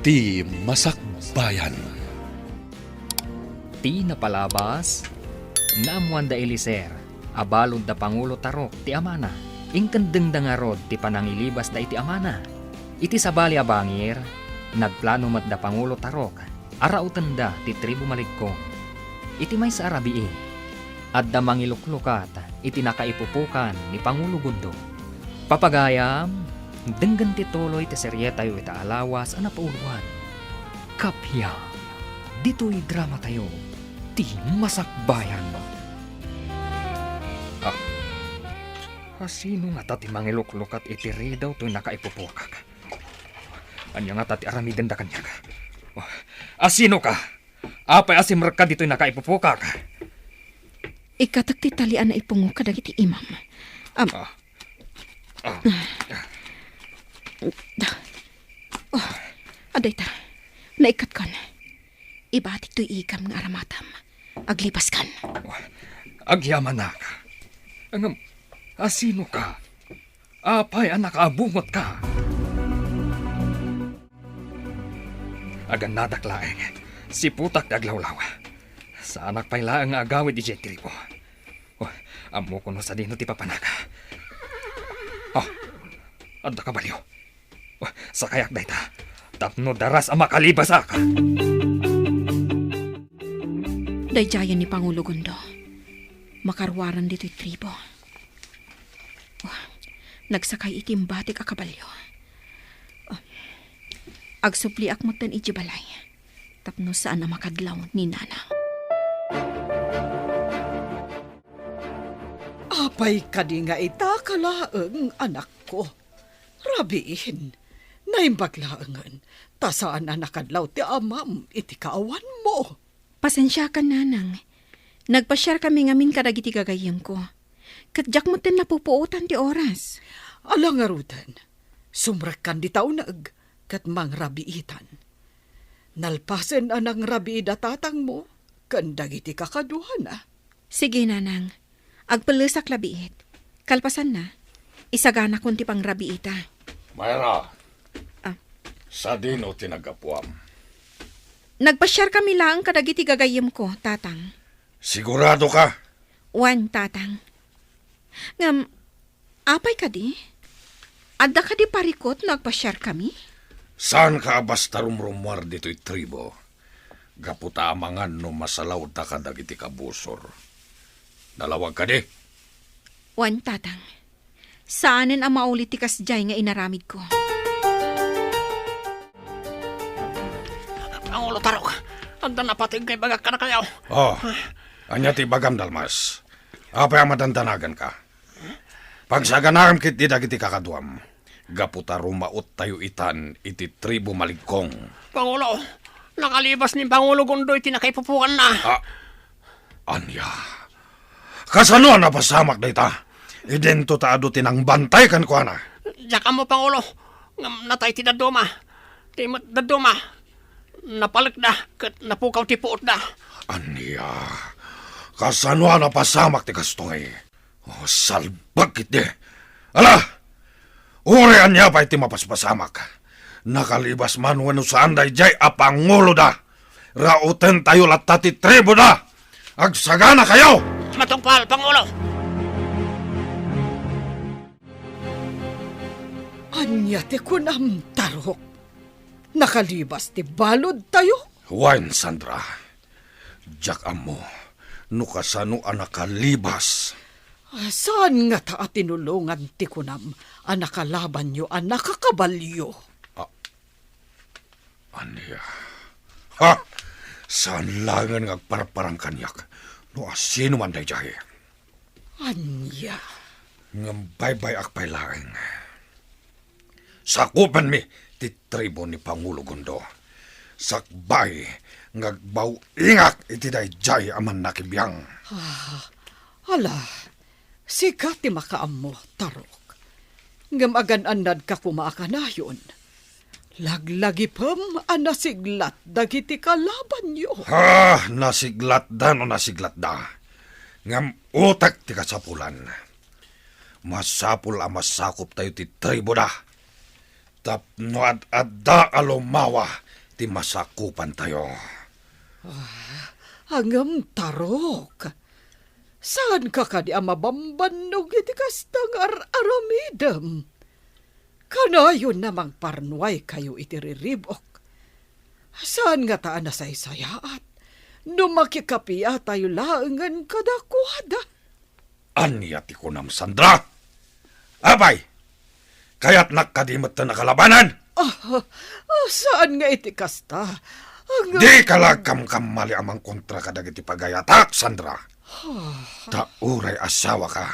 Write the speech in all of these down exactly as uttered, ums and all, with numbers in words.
Ti Masakbayan. Ti napalabas, naammuan da Eliezer a balud da Pangulo Tarok ti amana. Inkendengda ngarud ti panangilibasda iti amana. Iti sabali a bangir, nagplano met da Pangulo Tarok a rautenda ti tribu Maligkong. Iti maysa a rabii, adda mangiluklukat iti nakaipupokan ni Pangulo Gundo. Papagayam, denggen ti tuloy ti serietayo ita a lawas a napauluan. Kappia, ditoy dramatayo, ti Masakbayan. Ah, asino ngata ti mangiluklukat iti ridaw toy nakaipupokak? Ania ngata ti aramidenda kaniak? Oh, asino ka? Apay a simrekka ditoy nakaipupokak? Ikkatek ti talian a ipungo kadagiti imam. Am- Ah. Ah. Oh, adda ita. Naikkatkon. Ibatik toy ikam nga aramatam. Aglibaskan. Agyamanak. Ngem, asino ka? Apay a nakaabungotka? Agannadak laeng, siputak ti aglawlaw. Saanak pay laeng nga agawid idiay tribo. Oh, ammokon no sadino ti papanak. Oh, adda kabalio. Oh, sakayak dayta. Tapno daras a makalibasak. Daydiayen ni Pangulo Gundo. Makaruaren ditoy tribo. Oh, nagsakay iti imbatik a kabalio. Oh, agsubliak metten idiay balay. Tapno saan a makadlaw ni Nana. Apay kadi nga ita ka laeng, anakko? Rabiin, naimbag laengen, ta saan a nakadlaw ti amam iti kaawanmo. Pasensiakan, Nanang. Nagpasiarkami ngamin kadagiti gagayyemko. Ket diak metten napupuotan ti oras. Ala ngaruden, sumrekkan dita uneg ket mangrabiitan. Nalpasen a nangrabii da tatangmo ken dagiti kakaduana. Sige, Nanang. Agpellesak la biit. Kalpasanna, isaganakon ti pangrabiita. Myra, Ah. Sadino ti naggapuam? Nagpasiarkami laeng kadagiti gagayyemko, Tatang. Sigurado ka? Wen, Tatang. Ngem, apay kadi? Adda kadi parikut no agpasiarkami? Saanka a basta rumrumuar ditoy tribo, gapu ta amangan no masalaoda kadagiti kabusor. Nalawag kadi? Wen, Tatang. Saanen a mauli ti kasdiay nga inaramidko. Pangulo Tarok, adda napateg nga ibagak kadakayo. Oh, ania ti ibagam, Dalmas? Apay a madandanaganka? Pagsaganaam ketdi dagiti kakaduam, gapu ta rumaottayo itan iti tribu Maligkong. Pangulo, nakalibas ni Pangulo Gundo iti nakaipupokanna. Ah, ania? Kasano a napasamak dayta? Idinto ta adu ti nangbantay kenkuana. Diak ammo, Pangulo, ngem natay ti dadduma. Ti met dadduma, napalekda ket napukaw ti puotda. Ania? Kasano a napasamak ti kastoy? Oh, salbag ketdi. Ala! Uray ania pay ti mapaspasamak. Nakalibas man wenno saan daydiay a panguloda. Rautentayo latta ti tribuda. Agsaganakayo! Matungpal, Pangulo! Ania ti kunam, Tarok? Nakalibas ti baludtayo? Wen, Sandra. Diak ammo no kasano a nakalibas. Ah, saan ngata a tinulongan ti kunam a nakalabanyo a nakakabalio? Ah, ania? Ha? Saan laengen nga agparparang kaniak no asino man daydiay? Ania? Ngem baybay-ak pay laeng. Sakupenmi ti tribu ni Pangulo Gundo. Sakbay nga agbaw-ingak iti daydiay a mannakibiang. Ah, ala, sika ti makaammo, Tarok. Ngem agan-annadka koma a kanayon. Laglagipem a nasiglat dagiti kalabanyo. Ah, nasiglatda no nasiglatda. Ngem utek ti kasapulan. Masapul a masakuptayo ti tribuda. Tapno ad-adda a lumawa ti masakupantayo. Ah, ngem, Tarok, saanka kadi a mabambannog iti kasta nga ar-aramidem? Kanayon a mangparnuaykayo iti riribuk. Saan ngata a nasaysayaat no makikapiatayo laengen kadakuada? Ania ti kunam, Sandra? Apay, kayatnak kadi met a kalabanan? Ah, ah, saan nga iti kasta? Ang Dika la agkamkamali a mangkontra kadagiti pagayatak, Sandra. Ah. Ta uray asawaka,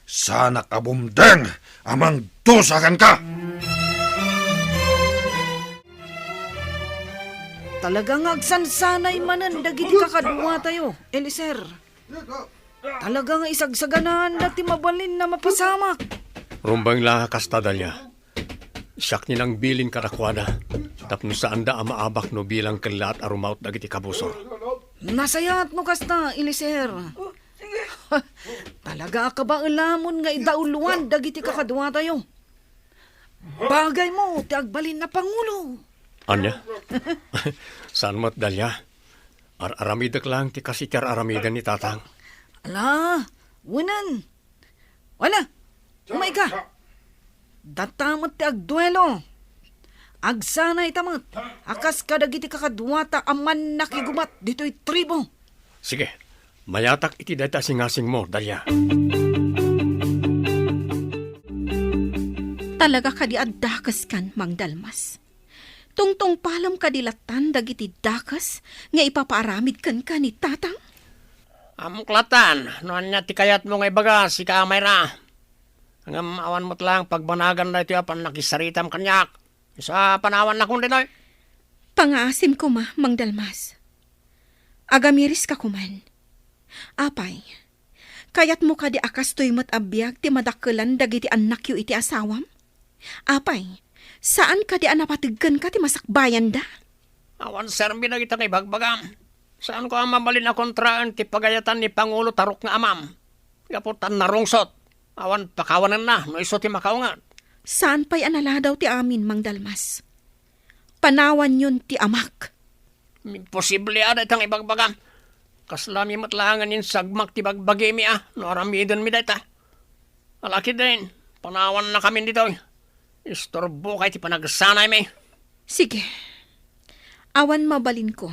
saanak a bumdeng a mangdusa kenka. Talaga nga agsansanay manen dagiti kakaduatayo, Eliezer. Talaga nga isagsaganaanda ti mabalin a mapasamak. Rumbeng la nga kasta, Dalia. Siak ni nangbilin kadakuada tapno saanda a maabak no bilang kellaat a rumaut dagiti kabusor. Nasayaat no kasta, Eliezer. Talaga a kabaelamon nga idauloan dagiti kakaduatayo. Bagaymo ti agbalin a pangulo. Ania? Saan met, Dalia. Ar-aramidek laeng ti kas iti ar-aramiden ni Tatang. Ala, wenen. Wala, umayka. Data met ti agduelo. Agsanayta met a kas kadagiti kakaduata a mannakigubat ditoy tribu. Sige, mayatak iti dayta a singasingmo, Dalia. Talaga kadi a dakeskan, Mang Dalmas? Tungtungpalem kadi lattan dagiti dakes nga ipapaaramid kenka ni Tatang? Ammok lattan no ania ti kayatmo nga ibaga, sika a Mayra. Ngem awan met laeng pagbanagan daytoy a pannakisaritam kaniak. Isu a panawannakon ditoy. Pangaasim koma, Mang Dalmas. Agamiris ka koman. Apay, kayatmo kadi a kastoy met a biag ti madakkelan dagiti annakyo iti asawam? Apay, saan kadi a napateg kenka ti masakbayanda? Awan serbi dagita nga ibagbagam. Saanko a mabalin a kontraen ti pagayatan ni Pangulo Tarok nga amam. Gapu ta narungsot, awan pakawanenna no isu ti makaunget. Saan pay a naladaw ti amin, Mang Dalmas. Panawanyon ti amak. Imposible a dayta nga ibagbagam. Kaslami met laengen insagmak ti bagbagimi a no aramidenmi dayta. Alakiden, panawannakamin ditoy. Isturbokay ti panagsanaymi. Sige. Awan mabalinko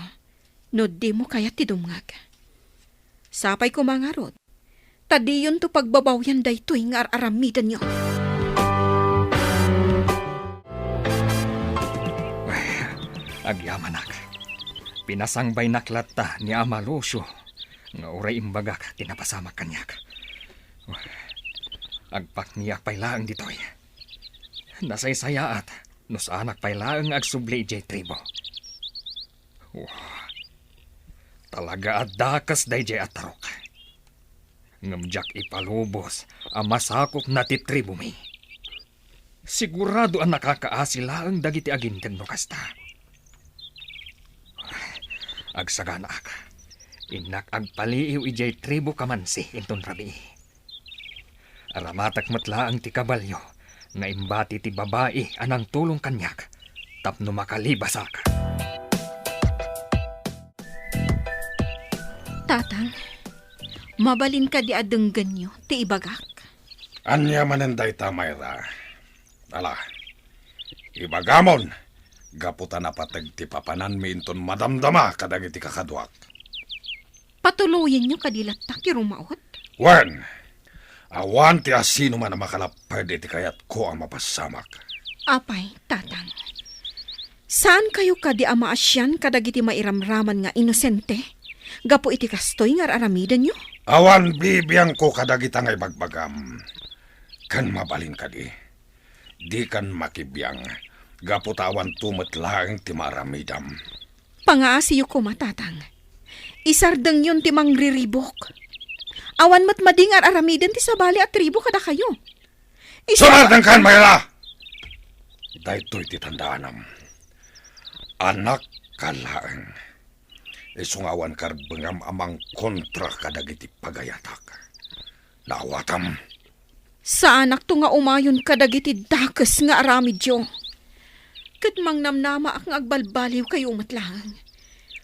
no dimo kayat ti dumngeg. Sapay koma ngarud, ta diyonto pagbabawian daytoy nga ar-aramidenyo. Agyamanak. Pinasangbaynak latta ni Ama Lucio nga uray imbagak ti napasamak kaniak. Agpakniak pay laeng ditoy. Nasaysayaat no saanak pay laeng nga agsubli idiay tribo. Wah, talaga a dakes daydiay a Tarok. Ngem diak ipalubos a masakopna ti tribumi. Sigurado a nakakaasi laeng dagiti aginteg no kasta. Agsaganaak, innak agpaliiw idiay tribu Kamansi inton rabii. Aramatek met laeng ti kabalio nga imbati ti babai a nangtulong kaniak tapno makalibasak. Tatang, mabalin kadi a denggenyo ti ibagak? Ania manen dayta, Mayra? Ala, ibagamon, gapu ta napateg ti papananmi inton madamdama kadagiti kakaduak. Patuloyenyo kadi latta ti rumaut? Wen, awan ti asinoman a makalapped iti kayatko a mapasamak. Apay, Tatang, saankayo kadi a maasian kadagiti mairamraman nga inosente gapu iti kastoy nga ar-aramidenyo? Awan bibiangko kadagita nga ibagbagam. Ken mabalin kadi, dikan makibiang gapu ta awanto met laeng ti maaramidam. Pangaasiyo koma, Tatang. Isardengyon ti mangriribuk. Awan met madi nga ar-aramiden ti sabali a tribu kadakayo. Isar- Sumardengkan, Mayra! Daytoy ti tandaanam. Anakka laeng. Isu nga awan karbengam a mangkontra kadagiti pagayatak. Naawatam. Saanakto nga umayon kadagiti dakes nga aramidyo. Ket mangnamnamaak nga agbalbaliwkayo met laeng,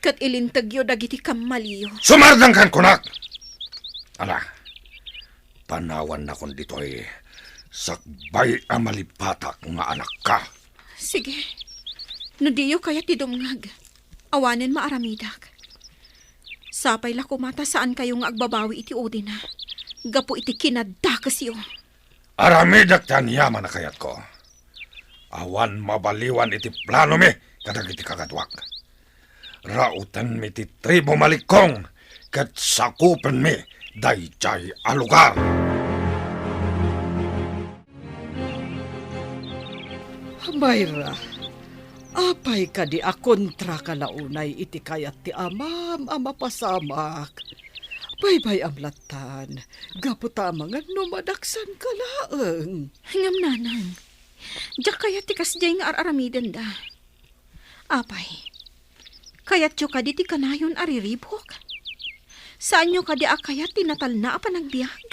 ket ilintegyo dagiti kammaliyo. Sumardengkan, kunak! Ala, panawannakon ditoy sakbay a malipatak nga anakka. Sige. No diyo kayat ti dumngeg, awanen maaramidak. Sapay la koma ta saankayo nga agbabawi iti udina gapu iti kinaddakesyo. Aramidek ti aniaman a kayatko. Awan mabaliwan iti planomi kadagiti kagaduak. Raotenmi ti tribu Malikkong ket sakupenmi daydiay a lugar. Mayra, apay kadi a kontraka la unay iti kayat ti amam a mapasamak? Baybay-am lattan, gapu ta amangan no madaksanka laeng. Ngem nanang, diak kayat ti kasdiay nga ar-aramidenda. Apay, kayatyo kadi ti kanayon a riribuk? Saanyo kadi a kayat ti natalna a panagbiag?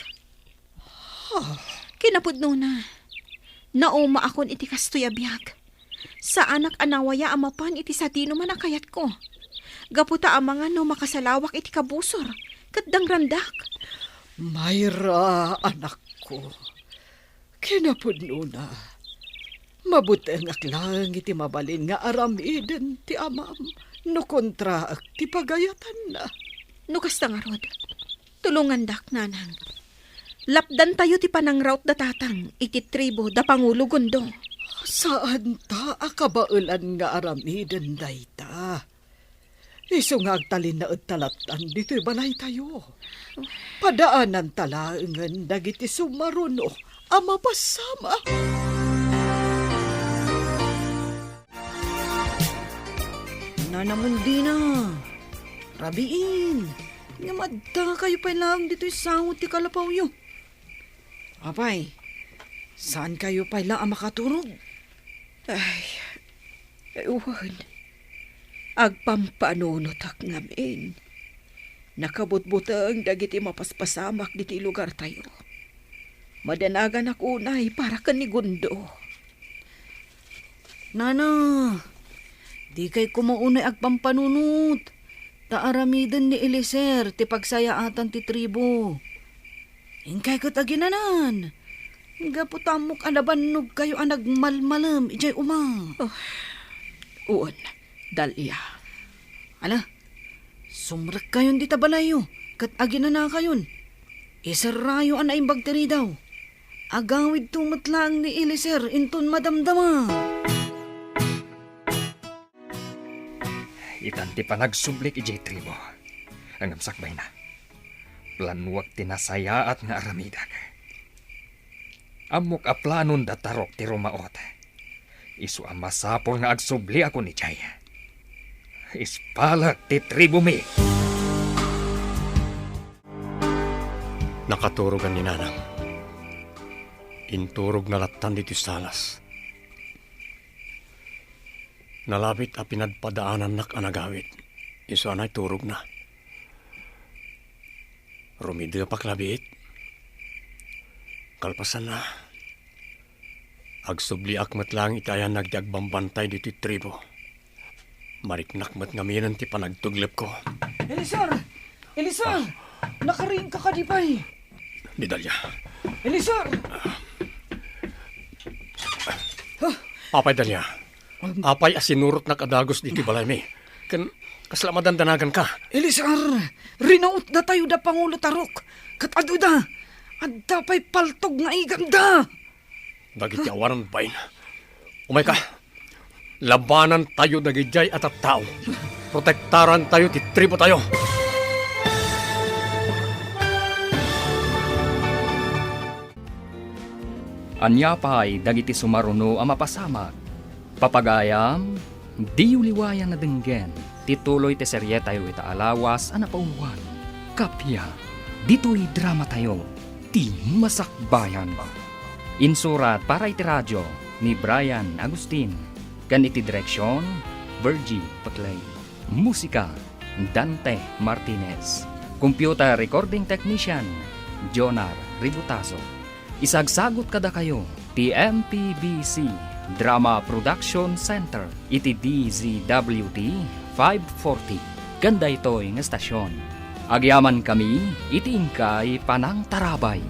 Kinapudnona, naumaakon iti kastoy a biag. Saanak a nawaya a mapan iti sadinoman a kayatko. Gapu ta amangan no makasalawak iti kabusor ket dangrandak. Mayra, anakko, kinapudnona, mabutengak laeng iti mabalin nga aramiden ti amam no kontraek ti pagayatanna. No kasta ngarud, tulongandak, nanang. Lapdantayo ti panangrautda tatang iti tribu da Pangulo Gundo. Saanta a kabaelan nga aramiden dayta. Isu nga agtalinaedta lattan ditoy balaytayo. Padaananta laengen dagiti sumaruno a mapasamak. Nana Mundina, rabiin, ngem addakayo pay laeng ditoy sango ti kalapawyo. Apay, saankayo pay la a makaturog? Ay, wen, agpampanunotak ngamin. Nakabutbuteng dagiti mapaspasamak ditoy lugartayo. Madanaganak unay para ken ni Gundo. Nana, dikay koma unay agpampanunot, ta aramiden ni Eliezer ti pagsayaatan ti tribu. Inkay ket aginanan, gapu ta ammok a nabannogkayo a nagmalmalem idiay uma. Oh, wen, Dalia. Ala, sumrekkayon dita balayyo, ket aginanakayon. Iserrayo a naimbag ti ridaw. Agawidto met laeng ni Eliezer inton madamdama. Itan ti panagsublik idiay tribu. Ngem sakbayna, planuak ti nasayaat nga aramidek. Ammok a planon da Tarok ti rumaot. Isu a masapul nga agsubliakon idiay. Ispalek ti tribumi. Nakaturogan ni Nanang. Inturogna lattan ditoy salas. Nalabit a pinadpadaanannak a nagawid. Isu a naiturogna. Rumidepak labiit. Kalpasanna, agsubliak met laeng iti ayanna dagiti agbambantay ditoy tribu. Mariknak met ngaminen ti panagtuglepko. Eliezer! Eliezer! Ah. Nakariingka kadi pay? Ni Dalia. Eliezer! Apay, Dalia? Apay a sinurotnak a dagus ditoy balaymi? Ken kasla madandanaganka? Eliezer, rinautdatayo da Pangulo Tarok, ket aduda, adda pay paltog nga iganda. Dagiti awanan bain. Umayka. Labanantayo dagidiay a tattao. Protektarantayo ti tributayo. Ania pay dagiti sumaruno a mapasamak? Papagayam, diyo liwayan a denggen ti tuloy ti serietayo ita a lawas a napauluan, Kappia, ditoy dramatayo, Ti Masakbayan. Insurat para iti radio ni Brian Agustin, ken iti direksion, Virgie Paclay. Musika, Dante Martinez. Computer recording technician, Jonar Ributazo. Isagsagut kadakayo ti M P B C Drama Production Center iti D Z W T five forty ken daytoy nga estasion. Agyamankami iti inkay panangtarabay.